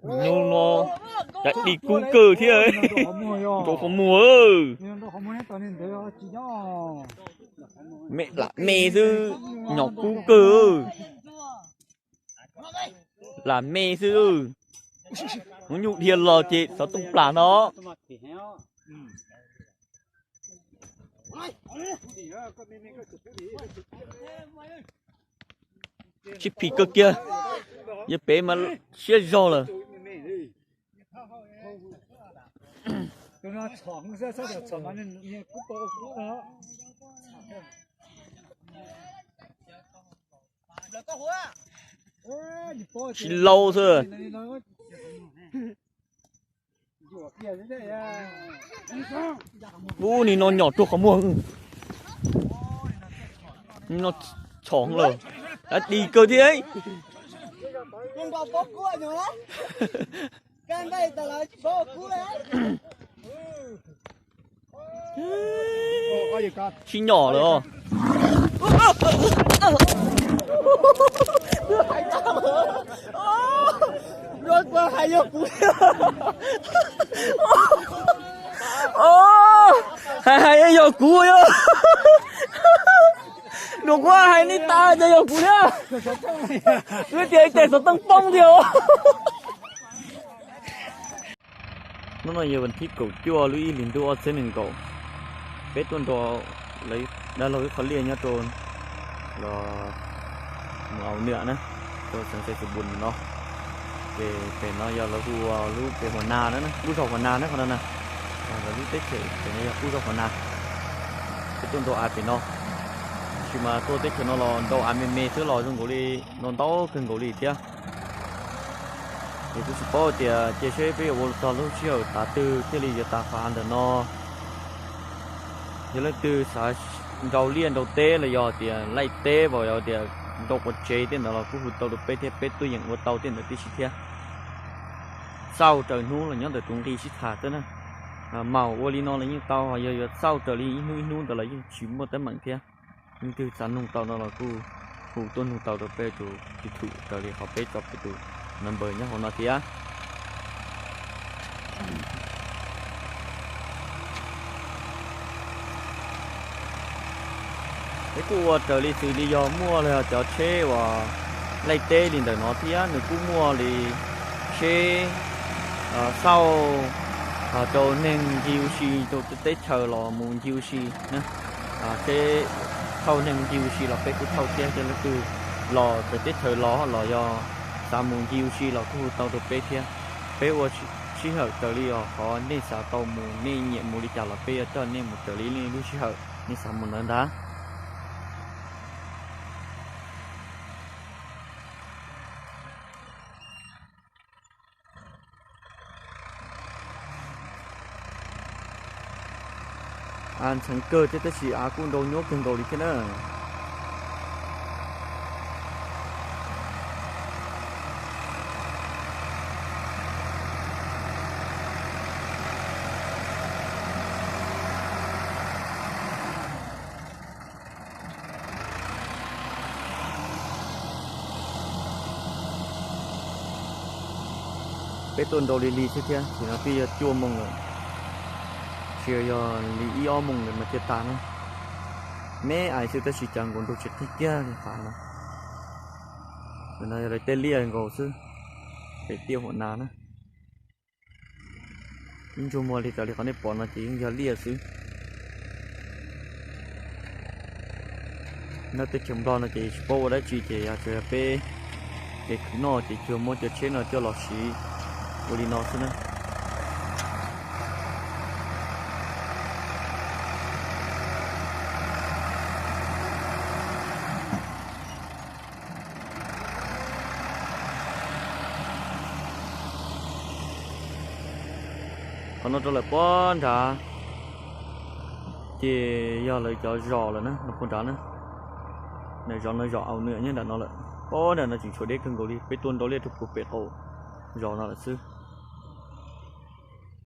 Nyuj no cas dig kub kawg thiab. Rau qhov muag, lam me xwb, nyom kub kawg. Lam me xwb. Hnub nyoog dhia los ces xov tooj plam no. Sib phim kawg kiag, yog pem mas siab zog lawm. Tsis lau xwb. Ub, nim no nyom rau qhov muag. Nim no txhom lawm. Dig kawg thiab. Sib nyom lawm os. Hais yog kuv, hais hais yog kuv yog. Nus quab hais nej tas ces yog kuv thiab. Wb tias ib tes xov tooj poob thiab. Hnub no yog vas thib kaum cuaj lub ib hlis ntuj ob txhiab nees nkaum. Peb tuaj nrog dab laug ib qho liaj nyob rau los mus Au Nwam na, rau xeev Xais Xus Npus no. Ces pem no yog lawv hu ua lub pem Huas Nas na, lub zos Huas Nas na qhov no na. Lawv lub teb chaws pem no yog lub zos Huas Nas. Peb tuaj nrau av pem no, tab sis mas tuaj teb chaws no los nrau av me me xwb los zoo nkaus li no ntau kawg nkaus li thiab. Ces kuj tsis paub tias cia seb peb yuav ua txog lub sij hawm tav twg thiaj li yuav tas qhov av ntawm no. Yog leej twg xav nrau liaj nrau teb los yog tias laij teb los yog tias nrau quav tsev tej ntawd los kuj hu tau rau peb thiab, peb tuaj yeem ua tau tej ntawd tib si thiab. Xauj raws hnub los nyob ntawm tus nqi sib tham xwb na. Maum ua li no los yeej tau, yog yuav xauj raws li ib hnub ib hnub ntawd los yeej tsis muaj teeb meem thiab. Leej twg xav nug tau no los kuj hu tuaj nug tau rau peb tus YouTube raws li qhov peb tso peb tus number nyob hauv no thiab. Peb kuj ua raws li xws li yog muaj cov tsheb uas laij teb li ntawm no thiab nws kuj muaj li tsheb xauj rau neeg nce u si rau teb chaws los mus nce u si na. Tsheb thauj neeg nce u si los peb kuj thauj thiab, yog leej twg los txawv teb chaws los los yog xav mus nce u si los kuj hu tau rau peb thiab. Peb ua sij hawm raws li os, qhov nej xav tau mus nej nyiam mus li cas los peb yuav coj nej mus raws li nej lub sij hawm nej xav mus ntawd ntag. Av ntxheev kawg thiab tab sis av kuj nrau nyuaj kawg nkaus li thiab na. Peb tuaj nrau li li xwb thiab, tam sim no twb yog cuaj moos lawm, tsis yog li ib ob moos lawm mas thiaj tas na. Me ais xwb tab sis cas nkaus nrau tsis qhib kiag li qhov no. Ntawm no yog lawv tej liaj nkaus xwb, pem tiaj Huam Nas na. Ib ntsuj muag li raws li qhov nej pom no ces yeej yog liaj xwb. Nyob teb chaws Nplog no ces tsis paub ua dab tsi ces yog tsuas yog peb kev khwv noj ces cuag muab cov tsheb no coj los siv ua li no xwb na. Qhov no rau lawm puag nrad ces yog lawv cov zos lawm na, no puag nrad na. Ntawm zos no zos Au Nwam nyob nram no lawm, puag nram no tseem tshuav deb kawg nkaus li, peb tuaj nrau liaj rau puag pem qaum zos no lawm xwb.